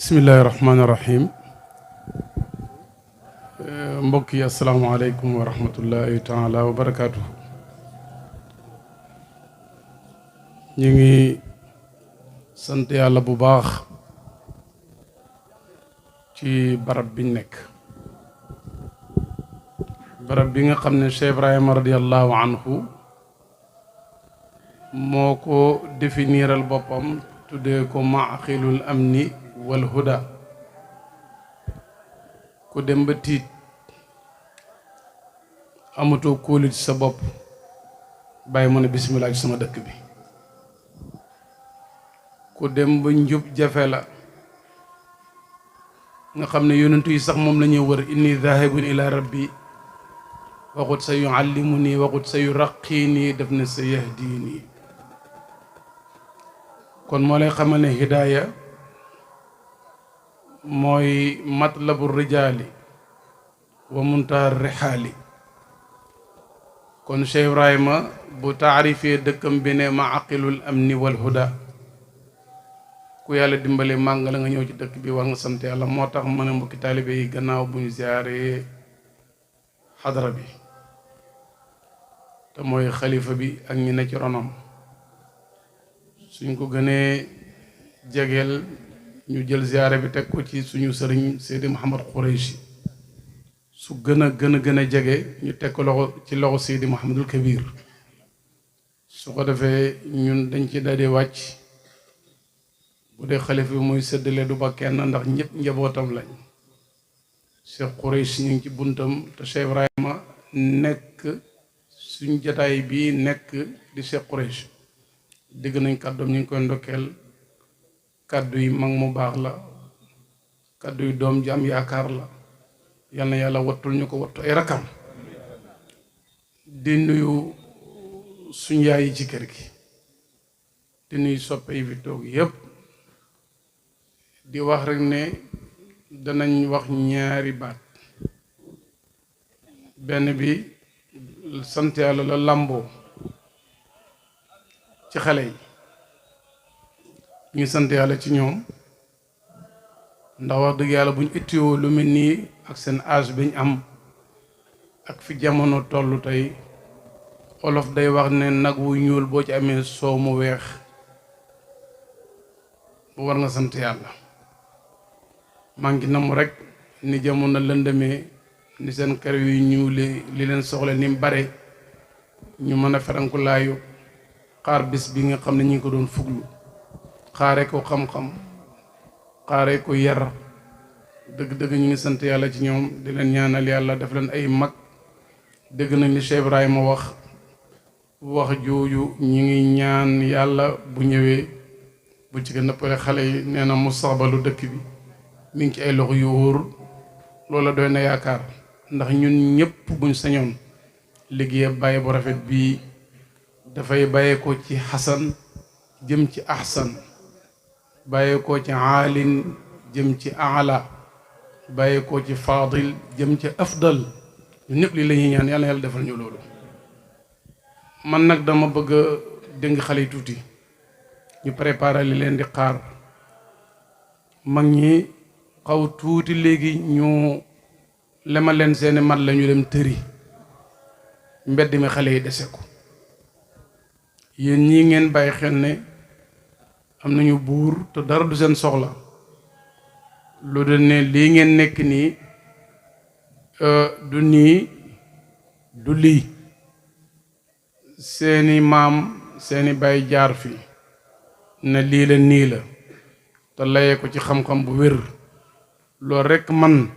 bismillahi rahmaani rahim mbokk yi asalaamaaleykum wa rahmatullahi taala wa barakaatu. ñu ngi sant yàlla bu baax ci barab biñ nekk, barab bi nga xam ne Cheikh Ibrahima radiallahu anhu moo ko définiral boppam tuddee ko maaqilul amni wal huda. ku dem ba tiit amatoo kóolu ci sa bopp bàyyi mu ne bismillah ci sama dëkk bi. ku dem ba njub jafe la nga xam ne yonentu yi sax moom la ñuy wër, inni dhahibun ila rabbi waxut sa yuallimuni waxut sa yuraqini def ne sa yahdini. kon moo lay xamal ne hidaaya mooy matlabu rijaali wa muntaha rihaali. kon Cheikh Ibrahima bu taarifee dëkkam bi ne maaqilul amni wal huda, ku yàlla dimbale màng la nga ñëw ci dëkk bi war nga sant yàlla. moo tax ma ne mbokki taalibe yi gannaaw bu ñu ziyaaree xadara bi te mooy xalifa bi ak ñi ne ci ronam, suñ ko gënee jegeel ñu jël ziyaare bi teg ko ci suñu sëriñ Seydi Mouhamad Khoureychi, su gën a jege ñu teg ko loxo ci loxo Seydi Mouhamadul Kabir. su ko defee ñun dañ ci daldi wàcc. bu dee xalifa bi muy séddale du ba kenn ndax ñëpp njabootam lañ. Cheikh Khoureychi ñu ngi ci buntam te Cheikh Ibrahima nekk suñ jataay bi nekk di Cheikh Khoureychi. dégg nañ kàddoom ñu ngi koy ndokkeel. kàddu yi mag mu baax la, kàddu yi doom ji am yaakaar la. yal na yàlla wattul ñu ko wattu ay rakam. di nuyu suñ yaay yi ci kër gi, di nuyu soppe yi fi toog yépp. di wax rek ne danañ wax ñaari baat. benn bi sant yàlla la làmboo ci xale yi. ñu sant yàlla ci ñoom ndax wax dëgg yàlla buñ ittiwoo lu mel nii ak seen âge biñ am ak fi jamono tollu tey, olof day wax ne nag wu ñuul boo ci amee soow mu weex bu war nga sant yàlla. maa ngi namm rek ni jamono lëndëmee, ni seen kër yu ñuuli li leen soxla ni mu bare, ñu mën a ferankulaayu xaar bis bi nga xam ne ñu ngi ko doon fuglu. xaare ko xam-xam, xaare ko yar. dëgg-dëgg ñu ngi sant yàlla ci ñoom, di leen ñaanal yàlla def leen ay mag. dëgg nañ li Cheikh Ibrahima wax jooju ñu ngi ñaan yàlla bu ñëwee bu ci gën a pare xale yi. nee na mustaqbalu dëkk bi mi ngi ci ay loxo yu wóor. loola doy na yaakaar ndax ñun ñëpp buñ sañoon liggéey bàyyi bu rafet bii dafay bàyyee ko ci xasan jëm ci ahsan, bàyyee ko ci aalin jëm ci aala, bàyyee ko ci faadil jëm ci afdal. ñu ñëpp lii la ñuy ñaan yàlla defal ñu loolu. man nag dama bëgg a dénk xale yi tuuti ñu préparé li leen di xaar. mag ñi xaw tuuti léegi ñu lemal leen seeni mat la ñu dem tëri mbedd mi xale yi dese ko. yéen ñii ngeen bàyyi xel ne am nañu buur te dara du seen soxla lu dul ne lii ngeen nekk nii du nii du lii. seeni maam seeni baay jaar fi ne lii la nii la te layee ko ci xam-xam bu wér. loolu rekk man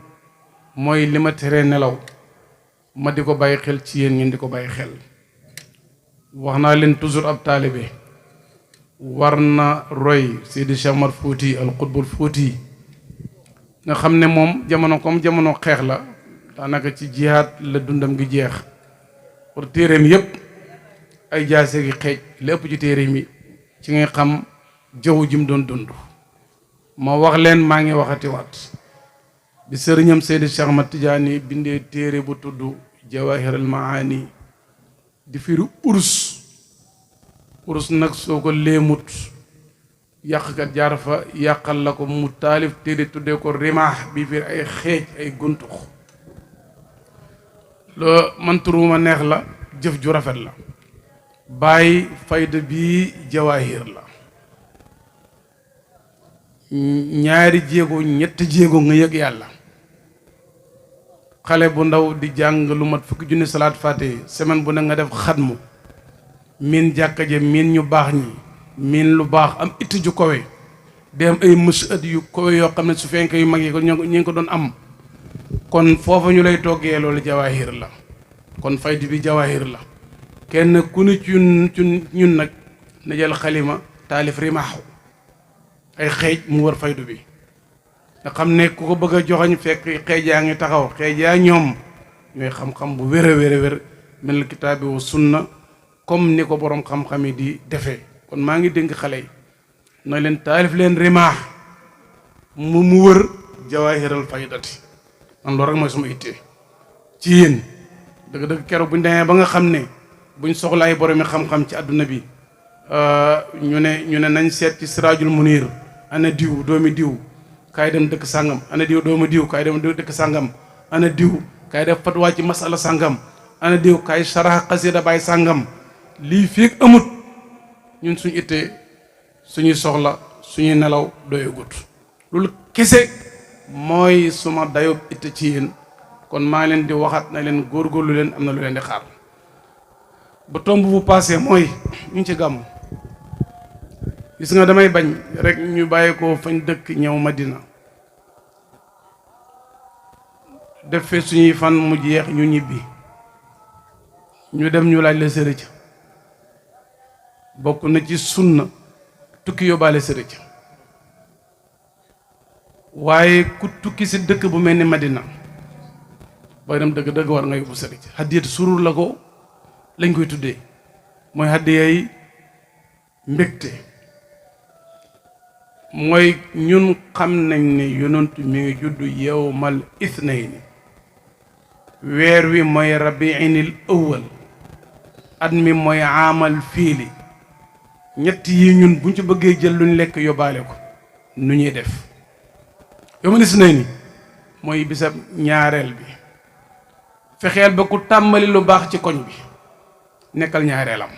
mooy li ma teree nelaw ma di ko bàyyi xel ci yéen ngeen di ko bàyyi xel. wax naa leen toujours ab taalibe war na roy Seydi Cheikh Omar Fouti al Qutbul Fouti nga xam ne moom jamono comme jamono xeex la, daanaka ci jihaad la dundam gi jeex. pour téereem yépp ay jaase gi xeej lépp ci téereem yi ci ngay xam jaww ji mu doon dund. ma wax leen, maa ngi waxati waat, bi sëriñam Seydi Cheikh Ahmad Tidiane bindee téere bu tudd Jawahirul Maani di firi urus nag soo ko léemut yàqkat jaar fa yàqal la ko mu taalif téere tuddee ko rimaax bi fiir ay xeej ay guntux loo man turuma neex la jëf ju rafet la bàyyi fayda bi jawaahir la ñaari jéego ñett jéego nga yëg yàlla xale bu ndaw di jàng lu mat fukki junni salaat fàtte semaine bu ne nga def xatmu miin jàkka je miin ñu baax ñi miin lu baax am itti ju kowe dem ay mës yu kowe yoo xam ne su fenkee yu mag yi ko ñu ngi ko doon am kon foofa ñu lay toggee loolu jawaahir la kon fayda bi jawaahir la kenn ku ne ci ñun nag na jël xalima taalif rimaaxu ay xeej mu war faydu bi nga xam ne ku ko bëgg a joxañ fekk xeej yaa ngi taxaw xeej yaa ñoom ñooy xam-xam bu wér a wér a wér mel kitaabi wa sunna comme ni ko boroom xam-xam yi di defee kon maa ngi dénk xale yi na leen taalif leen rimaax mu wër jawaahiral faydati man loolu rek mooy suma ittee ci yéen dëgg-dëgg keroog buñ demee ba nga xam ne buñ soxlaay boroomi xam-xam ci àdduna bi ñu ne nañ seet ci siraajul munir ana diw doomi diw kaay dem dëkk sàngam ana diw doomi diw kaay dem dëkk sàngam ana diw kaay def fatwa ci masala sàngam ana diw kaay sarax xasida baay sàngam lii fii amut ñun suñu ittee suñuy soxla suñuy nelaw doyagut loolu kese mooy suma dayob itte ci yéen kon maa ngi leen di waxaat na leen góorgóorlu leen am na lu leen di xaar ba tomb bu passé mooy ñu ci gàmm gis nga damay bañ rek ñu bàyyi ko fañ dëkk ñëw Madina def fe suñuy fan mu jeex ñu ñibbi ñu dem ñu laaj la sërëj bokk na ci sunna tukki yóbbaale sërëj waaye ku tukki si dëkk bu mel ni Madina booy dem dëgg war nga yóbbu sërëj hadiyat surur la ko lañ koy tuddee mooy haddiyay mbégte mooy ñun xam nañ ne yonent mi ngi judd yawmal ithnayni weer wi mooy rabiinil awwal at mi mooy aamal fiili ñett yi ñun buñ ci bëggee jël luñ lekk yóbbaale ko nu ñuy def yawmal ithnayni mooy bisab ñaareel bi fexeel ba ku tàmbali lu baax ci koñ bi nekkal ñaareelam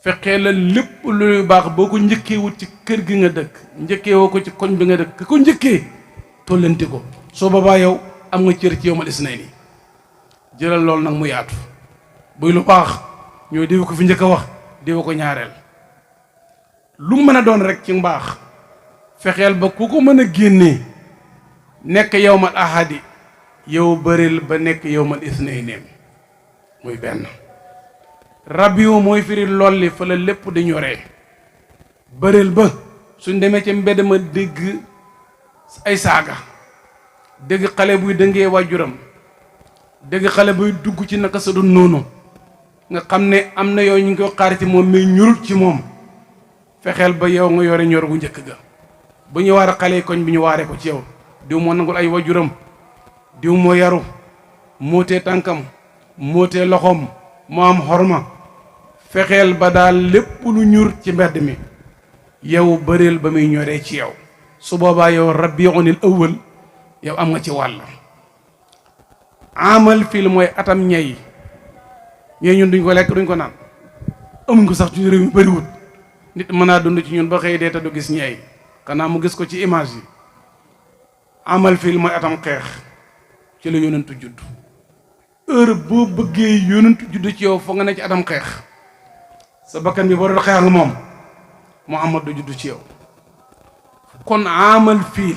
fexee la lépp luy baax boo ko njëkkee wut ci kër gi nga dëkk njëkkee woo ko ci koñ bi nga dëkk ki ko njëkkee tollanti ko soo boobaa yow am nga cër ci yawmal isnayni jëlal loolu nag mu yaatu buy lu baax ñoo diw ko fi njëkk a wax diw ko ñaareel lu mën a doon rek ci mbaax fexeel ba ku ko mën a génnee nekk yawmal ahadi yow bëril ba nekk yawmal isnayni muy benn rabiu mooy firi lolli fa la lépp di ñoree bëreel ba suñ demee ci mbedd ma dégg ay saaga dégg xale buy dëngee waajuram dégg xale buy dugg ci naka sa du noonu nga xam ne am na yow ñu ngi ko xaar ci moom mais ñurut ci moom fexeel ba yow nga yore ñor gu njëkk ga bu ñu waar xale koñ bi ñu waaree ko ci yow diw moo nangul ay waajuram diw moo yaru moo tee tànkam moo tee loxoom moo am xorma fexeel ba daal lépp lu ñur ci mbedd mi yow bëreel ba muy ñoree ci yow su boobaa yow rabiunil awwal yow am nga ci wàll amal fil mooy atam ñey ñee ñun duñ ko lekk duñ ko naan amuñ ko sax ci réew mi bëriwut nit mën naa dund ci ñun ba xëy dee te du gis ñey xanaa mu gis ko ci image yi amal fil mooy atam xeex ci la yonentu judd heure boo bëggee yonentu judd ci yow foo nga ne ci atam xeex sa bakkan bi boo doon xeex ak moom Muhammad du judd ci yow kon amal fiil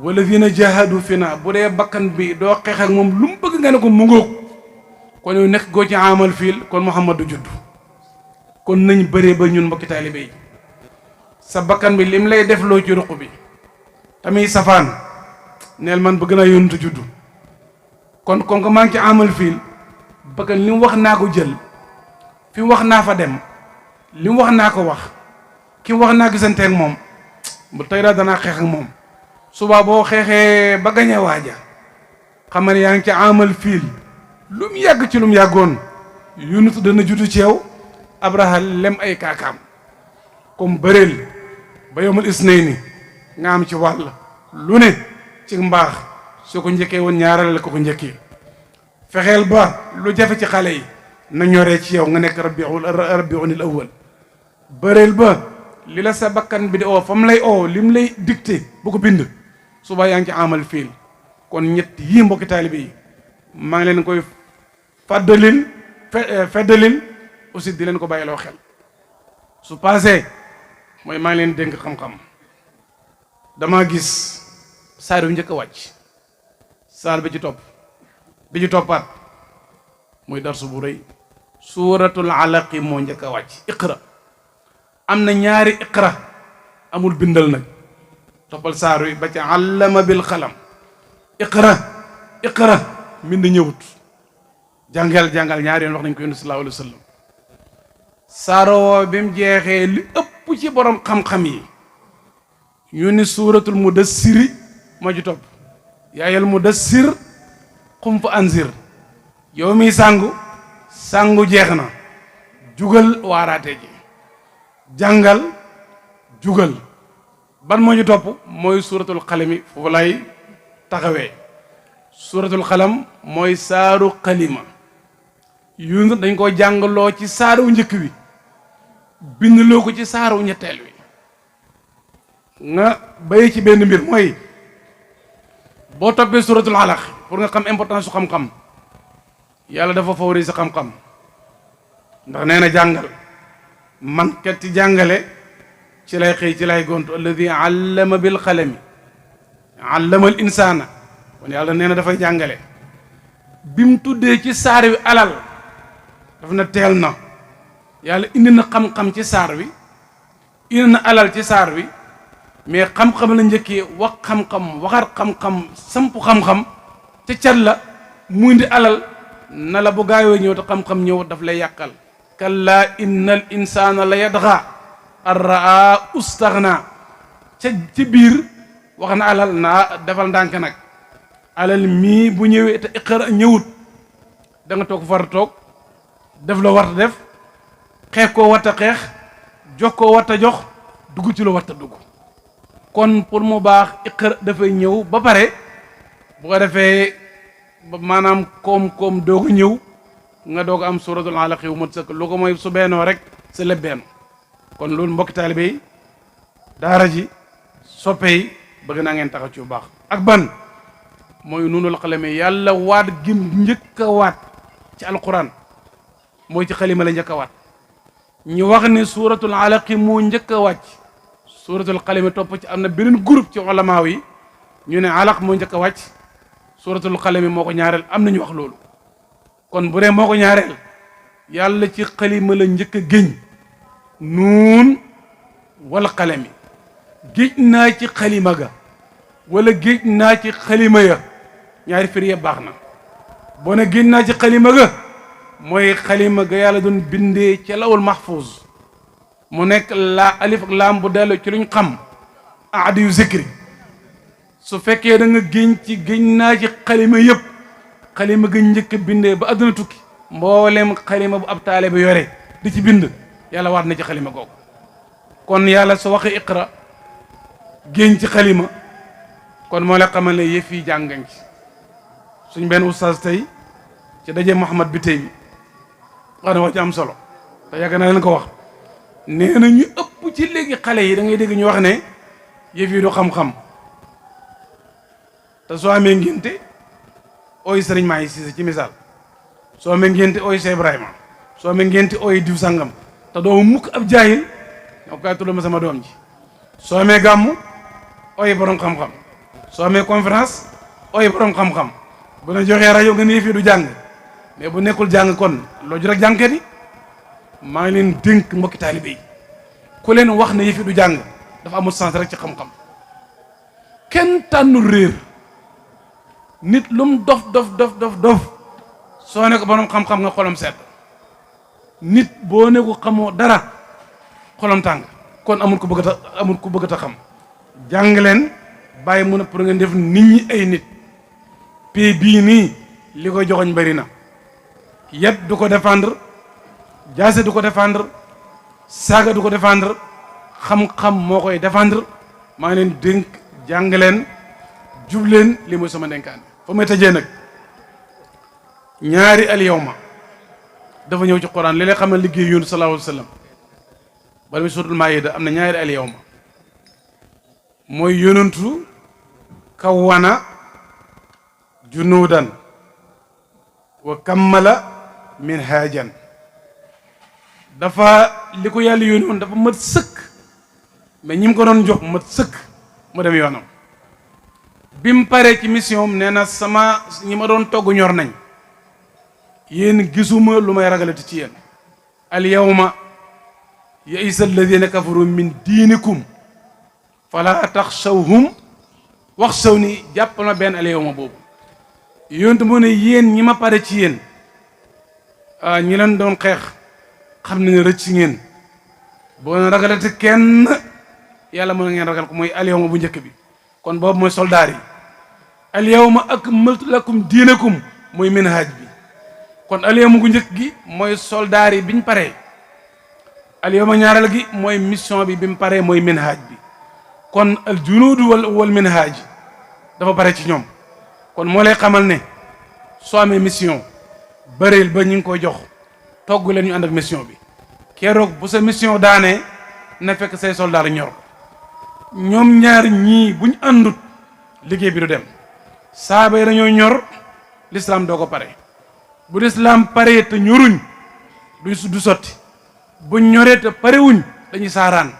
walladina jahadu fina bu dee bakkan bi doo xeex ak moom lu mu bëgg nga ne ko mu ngóog kon yow nekk goo ci amal fiil kon Muhammad du judd kon nañ bëree ba ñun mbokki taalibe yi sa bakkan bi lim lay def loo ci ruq bi tamit safaan neel man bëgg naa yonentu judd kon ko maa ngi ci amal fiil bakkan li mu wax naa ko jël fi mu wax naa fa dem li mu wax naa ko wax ki wax naa gisante ak moom bu tey daal danaa xeex ak moom suba boo xeexee ba gañe waaja xam ne yaa ngi ci amal fiil lu mu yàgg ci lu mu yàggoon yonentu dana juddu ci yow Abraha lem ay kaakaam comme bëreel ba yomul isnayni nga am ci wàll lu ne ci mbaax soo ko njëkkee woon ñaareel la ko njëkkee fexeel ba lu jafe ci xale yi na ñoree ci yow nga nekk rabiul awwal bëreel ba li la sa bakkan bi di oo fa mu lay oo lim lay dicté bu ko bind suba yaa ngi ci amal fiil kon ñett yii mbokki taalibe yi maa ngi leen koy feddalil aussi di leen ko bàyyiloo xel su passé mooy maa ngi leen dénk xam-xam dama gis saar yu njëkk a wàcc saar bi ci topp bi ci toppaat muy darsu bu rëy suuratul alaqi moo njëkk a wàcc iqra am na ñaari iqra amul bindal nag toppal saar wi ba ci allama bil xalam iqra mbind ñëwut jàngal ñaari yoon wax nañ ko yonent sallallahu alayhi wa sallam saaroo bi mu jeexee li ëpp ci borom xam-xam yi ñu ni suuratul mudassiri moo ci topp yaayal mudassir xum fa anzir yow mi sangu jeex na jugal waaraate ji jàngal jugal ban moo ñu topp mooy suuratul xalami foofu lay taxawee suuratul xalam mooy saaru xalima yu dañ ko jàngaloo ci saaru njëkk wi bindloo ko ci saaru ñetteel wi nga bay ci benn mbir mooy boo toppee suuratul alaq pour nga xam importance su xam-xam yàlla dafa favoriser xam-xam ndax nee na jàngal man kat ci jàngale ci lay xëy ci lay gontu alladi allama bil xalami allama al insaana kon yàlla nee na dafay jàngale bi mu tuddee ci saar wi alal daf na teel na yàlla indi na xam-xam ci saar wi indi na alal ci saar wi mais xam-xam la njëkkee wax xam-xam waxaat xam-xam samp xam-xam ca cat la mu indi alal na la bu gaayoo ñëw te xam-xam ñëw daf lay yàqal kalla innal insana la yadxa ar raa ustaxna ci biir wax na alal naa defal ndànk nag alal mii bu ñëwee te iqra ñëwut da nga toog far toog def la warta def xeex koo warta xeex jox koo warta jox dugg ci lu warta dugg kon pour mu baax iqra dafay ñëw ba pare bu ko defee maanaam koom-koom doog a ñëw nga doog a am suuratul alaq wu mat sëkk lu ko mooy su beenoo rek sa lépp benn kon loolu mbokki taalibe yi daara ji soppe yi bëgg naa ngeen taxaw ci bu baax ak ban mooy nunul xalami yàlla waat gim njëkk a waat ci alquran mooy ci xalima la njëkk a waat ñu wax ne suuratul alaq moo njëkk a wàcc suuratul xalami topp ci am na beneen groupe ci ulamaaw yi ñu ne alaq moo njëkk a wàcc suuratul xalami moo ko ñaareel am nañu wax loolu kon bu dee moo ko ñaareel yàlla ci xalima la njëkk a géñ nuun wala xalami géej naa ci xalima ga wala géej naa ci xalima ya ñaari firi yëpp baax na boo ne géej naa ci xalima ga mooy xalima ga yàlla doon bindee ca lawul mahfuz mu nekk laa alif ak laam bu dellu ci luñ xam aadi yu zikri su fekkee da nga géñ ci géñ naa ci xalima yëpp xalima ga njëkk bindee ba adduna tukki mboolem xalima bu ab taale bi yore di ci bind yàlla waat na ci xalima googu kon yàlla su waxee iqra géñ ci xalima kon moo la xamal ne yëf yi jàngañ ci suñ benn oustaz tey ci daje Mouhamad bi tey bi wax na wax ci am solo te yàgg na leen ko wax nee na ñu ëpp ci léegi xale yi da ngay dégg ñu wax ne yëf yi du xam-xam te soo amee ngénte ooy sëriñ maa yi Siise ci misaal soo amee ngénte ooy Cheikh Ibrahima soo amee ngénte ooy diw sangam te doo mukk ab jaahil ñoo koy tudd ma sama doom ji soo amee gàmmu ooy borom xam-xam soo amee conférence ooy borom xam-xam bu la joxee rajo nga ne yëf yi du jàng mais bu nekkul jàng kon loo jot ak jàngkat yi maa ngi leen dénk mbokki taalibe yi ku leen wax ne yëf yi du jàng dafa amul sens rek ci xam-xam kenn tànnul réer nit lum dof soo ne ko borom xam-xam nga xolam sedd nit boo ne ko xamoo dara xolam tàng kon amul ku bëgg a xam jàng leen bàyyi mun a pour ngeen def nit ñi ay nit pii bii nii li koy joxoñ bari na yet du ko défendre jaase du ko défendre saaga du ko défendre xam-xam moo koy défendre maa ngi leen dénk jàng leen jub leen li mooy sama dénkaane fa may tëjee nag ñaari al yawma dafa ñëw ci Quran li lay xamal liggéey yoonu sallallahu alayhi wa sallam bala mi suratul maayida am na ñaari al yawma mooy yonantu kawwana junuudan wa kammala minhaajan dafa li ko yàlla yónni woon dafa mat sëkk mais ñi mu ko doon jox mat sëkk mu dem yoonam bi mu paree ci mission am nee na sama ñi ma doon togg ñor nañ yéen gisuma lu may ragalati ci yéen al yawma ya'isa alladina kafaru min diinikum fala taxshawhum waxshawni jàppal ma benn al yawma boobu yonte moo ne yéen ñi ma pare ci yéen ñi leen doon xeex xam ne nga rëcc ngeen boo na ragalati kenn yàlla mën na ngeen ragal ko mooy al yawma bu njëkk bi kon boobu mooy soldaar yi al yawma akmaltu lakum diinakum mooy minhaj bi kon al yawma gu njëkk gi mooy soldaar yi biñ paree al yawma ñaareel gi mooy mission bi mu paree mooy minhaj bi kon al junuudu wal minhaj dafa pare ci ñoom kon moo lay xamal ne soo amee mission bëreel ba ñu ngi koy jox togg leen ñu ànd ak mission bi keroog bu sa mission daanee na fekk say soldaar ñor ñoom ñaar ñii buñ àndut liggéey bi du dem saaba yi dañoo ñor l'islam doo ko pare bu l'islam paree te ñoruñ du sotti buñ ñoree te parewuñ dañuy saaraan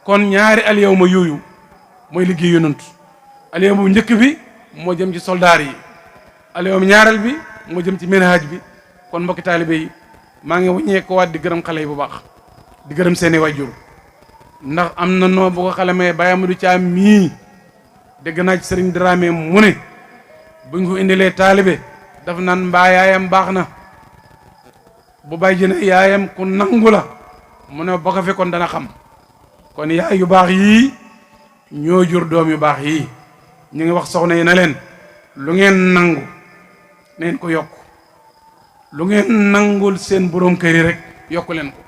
kon ñaari al yawma yooyu mooy liggéey yonent al yawma bu njëkk bi moo jëm ci soldaar yi al yawma ñaareel bi moo jëm ci minhaj bi kon mbokki taalibe yi maa ngi waññee ko waat di gërëm xale yi bu baax di gërëm seeni wajjur ndax am na noo bu ko xale may Baye Amadou Thiam mii dégg naa ci Serigne Dramé mu ne buñ ko indilee taalibe daf naan mbaa yaayam baax na bu bay jëne yaayam ku nangu la mu ne boo ko fekkoon dana xam kon yaay yu baax yii ñoo jur doom yu baax yii ñu ngi wax soxna yi na leen lu ngeen nangu neen ko yokk lu ngeen nangul seen borom kër yi rek yokku leen ko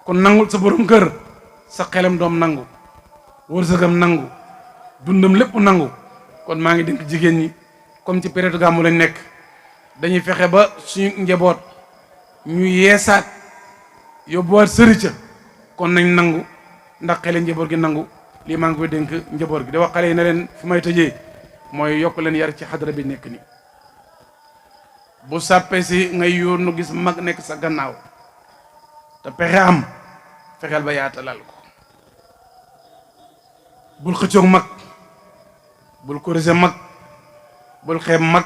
kon nangul sa borom kër sa xelam doom nangu wërsëgam nangu dundam lépp nangu kon maa ngi dénk jigéen ñi comme ci période gàmmu lañ nekk dañuy fexe ba suñu njaboot ñu yeesaat yóbbuwaat sërica kon nañ nangu ndax xele njaboot gi nangu lii maa ngi koy dénk njaboot gi di wax xale yi ne leen fi may tëjee mooy yokk leen yar ci xadara bi nekk ni bu sàppe si ngay yónnu gis mag nekk sa gannaaw te pexe am fexeel ba yaatalal ko bul xëccoog mag bul corriger mag bul xeeb mag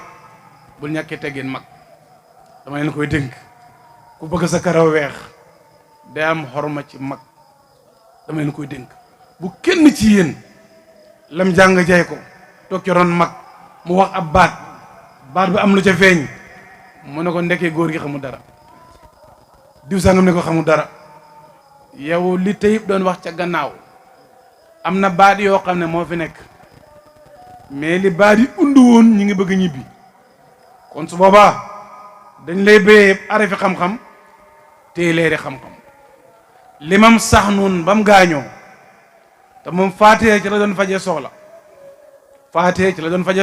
bul ñàkkee teggeen mag dama leen koy dénk ku bëgg sa karaw weex day am xorma ci mag dama leen koy dénk bu kenn ci yéen lam jàng jay ko toog ci ron mag mu wax ab baat bi am lu ca feeñ mu ne ko ndekkee góor gi xamul dara diw sangam ne ko xamul dara yow li Tayib doon wax ca gannaaw am na baat yoo xam ne moo fi nekk mais li baat yi undu woon ñu ngi bëgg ñibbi kon su boobaa dañ lay béyee arafi xam-xam téye leeri xam-xam limam sax noonu ba mu gaañoo te moom faatee ci la doon fajee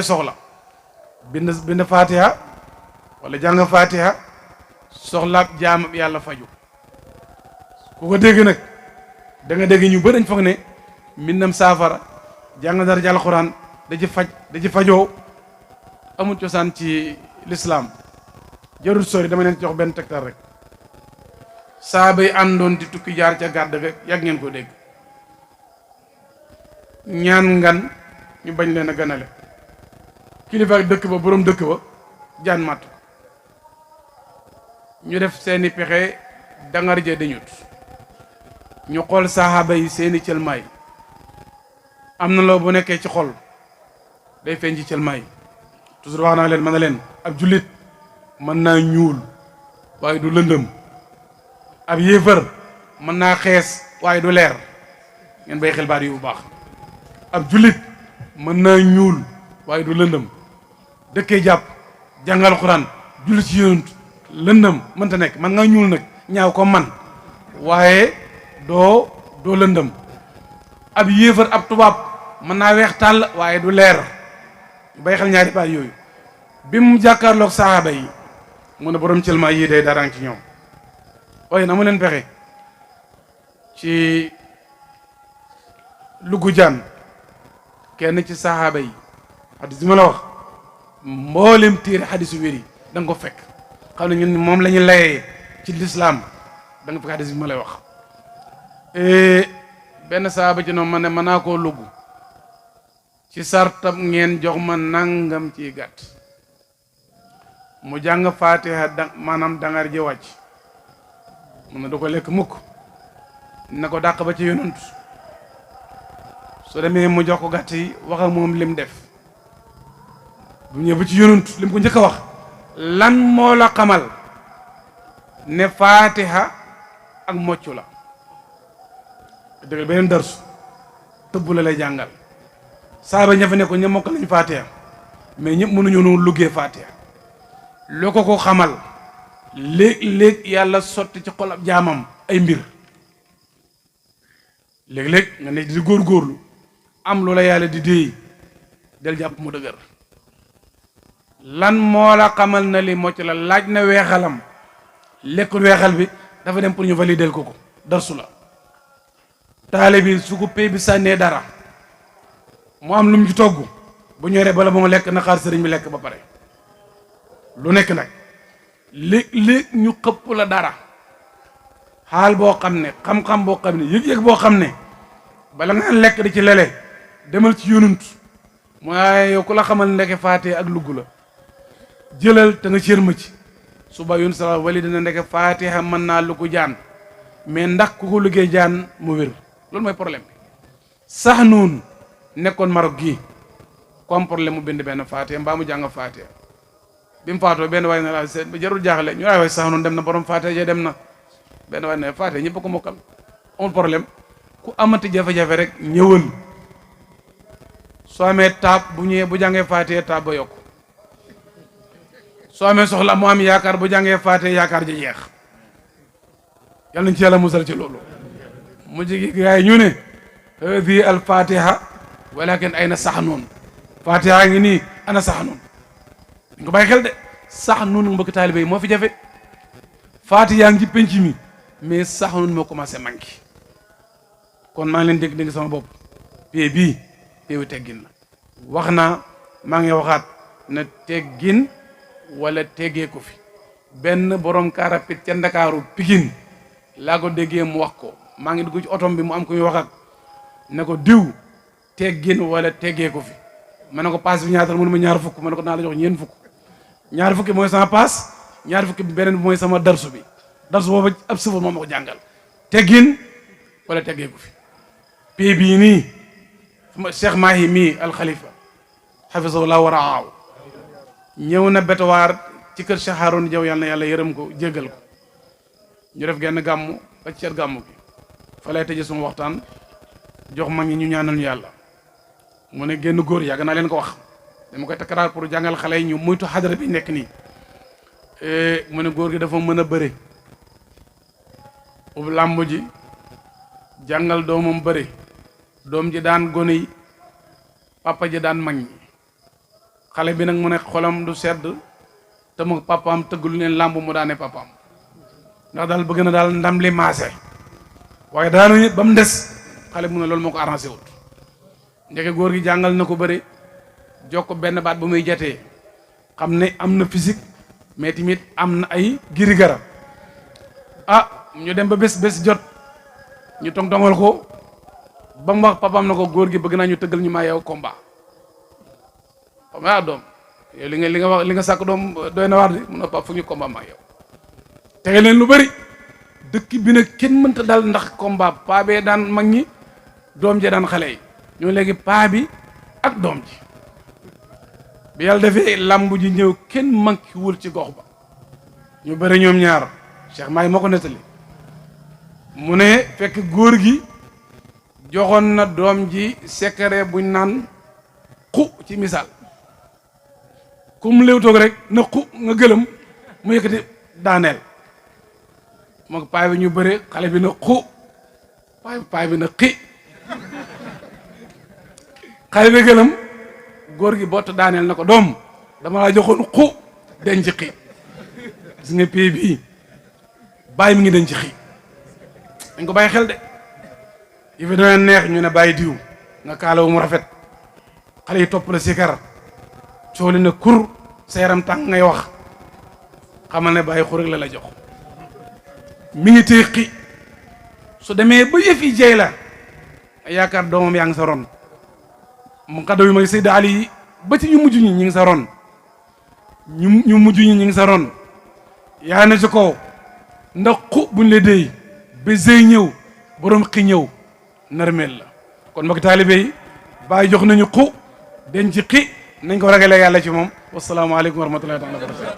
soxla bind faatiha wala jàng faatiha soxlaab jaamab yàlla faju ku ko dégg nag da nga dégg ñu bëri dañ foog ne mbindam saafara jàng dara ci alxuraan da ci fajoo amul cosaan ci lislaam jarul sori dama leen jox benn tegtal rek saaba yi àndoon di tukki jaar ca gàdd ga yàgg ngeen ko dégg ñaan ngan ñu bañ leen a ganale kilifa ak dëkk ba boroom dëkk ba jaan màtt ko ñu def seeni pexe dangar ja dañut ñu xool saxaaba yi seeni cëlmaay am na loo bu nekkee ci xol day feeñ ci cëlmaay toujours wax naa leen mën na leen ab jullit mën naa ñuul waaye du lëndëm ab yéefar mën naa xees waaye du leer ngeen bay xel baat yu bu baax ab jullit mën naa ñuul waaye du lëndëm dëkkee jàpp jàngal xuraan julli ci yonent lëndëm mënta nekk man nga ñuul nag ñaaw ko man waaye doo lëndëm ab yéefar ab tubaab mën naa weex tàll waaye du leer bay xel ñaari baat yooyu bi mu jàkkaarloog saxaaba yi mu ne borom cëlmaa yii day daraan ci ñoom waaye na mu leen pexe ci lugu jaan kenn ci saxaaba yi xadis bi ma la wax mboolem téere xadisu wér yi da nga ko fekk xam ne ñun moom la ñu layee ci lislaam da nga fekk xadis bi ma lay wax benn saxaaba ci noonu ma ne mën naa koo lugg ci sartab ngeen jox ma nangam ci gàtt mu jàng faatiha maanaam dangar ji wàcc mun na du ko lekk mukk na ko dàq ba ci yonant su demee mu jox ko gàtt yi wax ak moom lim def bu ñëw ba ci yonant lim ko njëkk a wax lan moo la xamal ne faatiha ak moccu la dëggal beneen darsu tëbb la lay jàngal saaba ña fa ne ko ña mokk lañ faatiha mais ñëpp mënuñu noonu luggee faatiha loo ko xamal léeg-léeg yàlla sotti ci xol ab jaamam ay mbir léeg-léeg nga ne di góorgóorlu am loola yàlla di déey del jàpp mu dëgër lan moo la xamal na li mocc la laaj na weexalam lekkul weexal bi dafa dem pour ñu valider ko darsu la taale bi su ko pay bi sànnee dara mu am lu mu ci togg bu ñoree bala moo lekk na xaar sëriñ bi lekk ba pare lu nekk nag léeg-léeg ñu xëpp la dara xaal boo xam ne xam-xam boo xam ne yëg-yëg boo xam ne bala nga lekk di ci lele demal ci yonent mooy yow ku la xamal ndeke faatee ak lugg la jëlal te nga cër ma ci suba yoon sala wali dina ndeke faatiha mën naa lugg jaan mais ndax ku ko liggéey jaan mu wér loolu mooy problème bi sax noonu nekkoon Maroc gii comme problème mu bind benn faatiha mbaa mu jàng faatiha bi mu faatoo benn waay ne la seet ba jarul jaaxle ñu waay sax noonu dem na borom faatiha ja dem na benn waay ne faatiha ñëpp ko mokkal amul problème ku amati jafe-jafe rek ñëwal soo amee taab bu ñëwee bu jàngee faatiha taab ba yokk soo amee soxla mu am yaakaar bu jàngee faatiha yaakaar ji jeex yal nañ ci yàlla musal ci loolu mu jigi gaay ñu ne hadi al fatiha walakin ayna saxnuun fatiha ngi nii ana saxnuun dañ ko bàyyi xel de saxnuun mbokk taalibe yi moo fi jafe fatiha ngi ci penc mi mais saxnuun moo commencé manqué kon maa ngi leen dégg sama bopp pie bii péewu teggin la wax naa maa ngi waxaat na teggin wala teggee ko fi benn borom karapit ca Ndakaaru Pikine laa ko déggee mu wax ko maa ngi dugg ci otom bi mu am ku muy wax ak ne ko diw teggin wala teggee ko fi ma ne ko paas bi ñaata la mënu ma ñaar fukk ma ne ko naa la jox ñeent fukk ñaar fukki mooy sama paas ñaar fukki beneen bi mooy sama darsu bi darsu boobu ab sëfar moom ma ko jàngal teggin wala teggee ko fi pay bii nii Cheikh Mahi mii alxalifa xafisahullah wa raaw ñëw na betawaar ci kër Cheikh Haroun Diaw yàlla na yàlla yërëm ko jéggal ko ñu def genn gàmmu ba ci ceet gàmmu gi fa lay tëje suma waxtaan jox mag ñi ñu ñaanal ñu yàlla mu ne génn góor yàgg naa leen ko wax dama koy takkaraar pour jàngal xale yi ñu muytu xadara bi nekk nii mu ne góor gi dafa mën a bëre ub làmb ji jàngal doomam bëre doom ji daan gone yi papa ji daan mag ñi xale bi nag mu ne xolam du sedd te mu papaam tëggul leen làmb mu daane papaam ndax daal bëgg na daal ndam li maase waaye daanuñu ba mu des xale mu ne loolu moo ko arrangé wut ndeke góor gi jàngal na ko bëri jox ko benn baat bu muy jatee xam ne am na physique mais tamit am na ay giri garab ñu dem ba bés jot ñu tong-tongal ko ba mu wax papaam na ko góor gi bëgg naa ñu tëggal ñu maa yow combat papa doom yow li nga sàkk doom doy na waar di mun na pap fu ñu combat maa yow tege leen lu bëri dëkk bi nag kenn mënta dal ndax combat paa bee daan mag ñi doom ji daan xale yi ñoo léegi paa bi ak doom ji bi yàlla defee làmb ji ñëw kenn manqué wul ci gox ba ñu bëri ñoom ñaar Cheikh Maay moo ko nettali mu ne fekk góor gi joxoon na doom ji secret buñ naan xu ci misaal ku mu léew toog rek na xu nga gëlëm mu yëkkati daaneel moo ko paay bi ñu bëre xale bi na xu paay bi na xi xale bi gëlëm góor gi bott daaneel na ko doom dama laa joxoon xu denc xi gis nga pay bii bàyyi mi ngi denc xi dañ ko bàyyi xel de yi fi dana neex ñu ne bàyyi diw nga kaalawu mu rafet xale yi topp la sikar cooli na kur sa yaram tàng ngay wax xamal ne bàyyi xu rek la jox mi ngi téye xi su demee ba yëf yi jeey la yaakaar doomam yaa ngi sa ron mu xaddaw yi may Seyda Ali yi ba ci ñu mujj ñi ngi sa ron ñu mujj ñi ngi sa ron yaa ne si kaw ndax xu buñ la déy ba zey ñëw borom xi ñëw narmeel la kon mbokk taalibe yi bàyyi jox nañu xu denc xi nañ ko ragalee yàlla ci moom wasalaamaaleykum wa rahmatullahi taala wa barakatu